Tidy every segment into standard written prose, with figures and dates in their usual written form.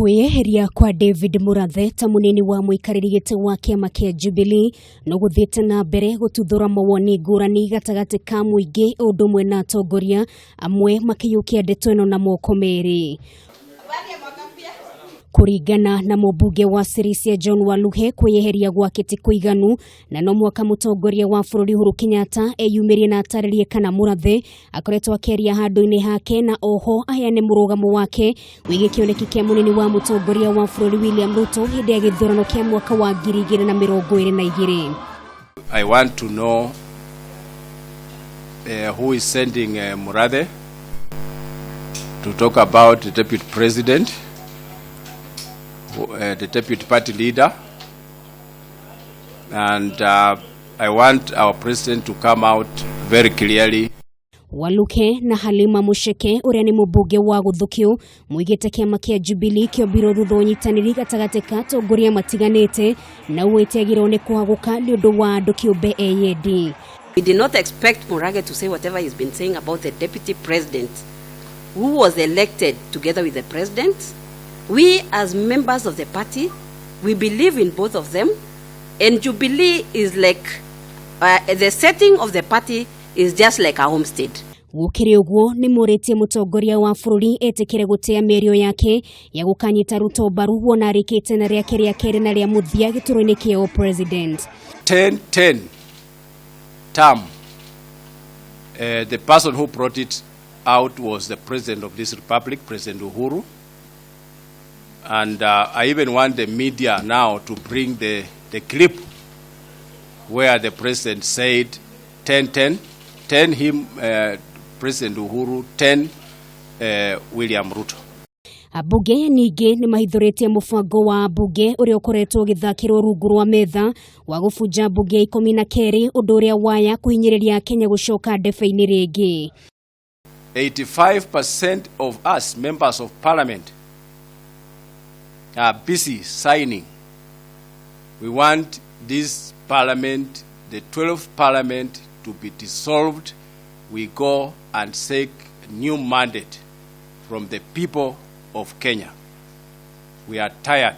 Kwĩyeheria kwa David Murathe ta mũnini wa mũikarĩri gĩtĩ wa kĩama kĩa Jubilee no gũthiĩte na mbere gũtuthũra mawoni ngũrani gatagatĩ ka mũingĩ ũndũ ũmwe na atongoria amwe makĩiyũkia ndeto ĩno na moko merĩ. Kũringana na mũmbunge wa Sirisia John Waluhe, kwĩyeheria gwake ti kũiganu na no mwaka mũtongoria wa bũrũri Uhuru Kenyatta eyumĩrie na atarĩrie kana Murathe akoretwo akĩaria handũ-inĩ hake na oho aheane mũrũgamo wake wĩgiĩ kĩoneki kĩa mũnini wa mũtongoria wa bũrũri William Ruto hĩndĩ ya gĩthurano kĩa mwaka wa 2022. I want to know who is sending Murathe to talk about the deputy president, the deputy party leader, and I want our president to come out very clearly. Waluke na Halima Musheke ũrĩa nĩ mũmbunge wa Gũthũkio moigĩte kĩama kĩa Jubilee kĩombirwo thutha wa ũnyitanĩri gatagatĩ ka atongoria matiganĩte na ũguo ĩtiagĩrĩirwo nĩ kũhagũka nĩ ũndũ wa andũ kĩũmbe eyendi. We did not expect Murage to say whatever he's been saying about the deputy president, who was elected together with the president. We, as members of the party, we believe in both of them. And Jubilee is like, the setting of the party is just like a homestead. Gũkĩrĩ ũguo nĩ morĩtie mũtongoria wa bũrũri etĩkĩre gũtĩa mĩario yake ya gũkanyita Ruto mbaru wona arĩkĩte na rĩake rĩa kerĩ na rĩa mũthia gĩturwa-inĩ kĩa president. 10-10 term. The person who brought it out was the president of this republic, President Uhuru. And I even want the media now to bring the clip where the president said 10-10, 10 him, President Uhuru, 10 William Ruto. Ambunge ningĩ nĩ mahithũrĩtie mũbango wa mbunge ũrĩa ũkoretwo ũgĩthakĩrwo rungu rwa metha wa gũbunja mbunge ya 12, ũndũ ũrĩa waya kũhinyĩrĩria Kenya gũcoka ndebe-inĩ rĩngĩ. 85% of us members of parliament are busy signing. We want this parliament, the 12th parliament, to be dissolved. We go and seek a new mandate from the people of Kenya. We are tired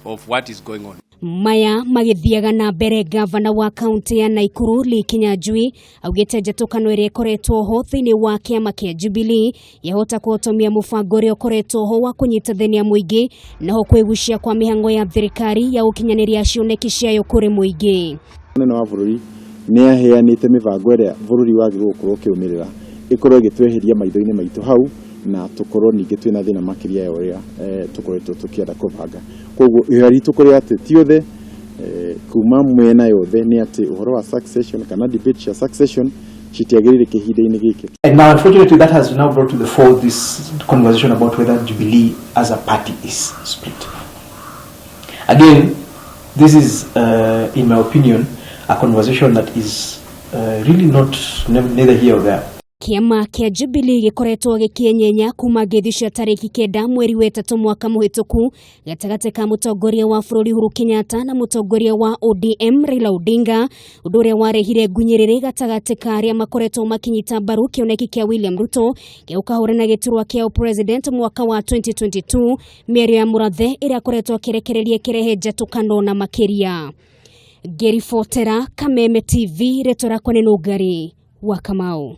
of what is going on. Maya magĩthiaga na mbere, gavana wa kaunti ya Naikuru Lee Kinyanjui augĩte njatũkano ĩrĩa ĩkoretwo ho thĩinĩ wa kĩama kĩa Jubilee yahota kũhotomia mũbango ũrĩa ũkoretwo ho wa kũnyitithania mũingĩ naho kwĩgucia kwa mĩhang'o ya thirikari ya gũkinyanĩria cioneki ciayo kũrĩ mũingĩ. Mũnene wa bũrũri nĩ aheanĩte mĩbango ĩrĩa bũrũri wagĩrĩirwo gũkorwo ũkĩrũmĩrĩra ĩkorwo ĩgĩtweheria maitho-inĩ maitũ hau na tũkorwo ningĩ twĩna thĩna makĩria ya ũrĩa tũkoretwo tũkĩenda kũbanga. Koguo ihoya ritũ kũrĩ ateti othe kuma mwena yothe nĩ atĩ ũhoro wa succession kana debate cia succession citiagĩrĩire kĩhinda-inĩ gĩkĩ. And now, unfortunately, that has now brought to the fore this conversation about whether Jubilee as a party is split. Again, this is, in my opinion, a conversation that is really not neither here or there. Kĩama kĩa Jubilee gĩkoretwo gĩkĩenyenya kuma ngeithi cia tarĩki 9 mweri wa 3 mwaka mũhĩtũku gatagatĩ ka mũtongoria wa bũrũri Uhuru Kenyatta na mũtongoria wa ODM Raila Odinga, ũndũ ũrĩa warehire ngunyĩrĩrĩ gatagatĩ ka arĩa makoretwo makĩnyita mbaru kĩoneki kĩa William Ruto gĩa gũkahũrana gĩturwa kĩa president mwaka wa 2022. Mĩario ya Murathe ĩrĩa akoretwo akĩrekereria ĩkĩrehe njatũkano na makĩria. Ngĩribotera Kameme TV, rĩtwa rĩakwa nĩ Nũngari wa Kamau.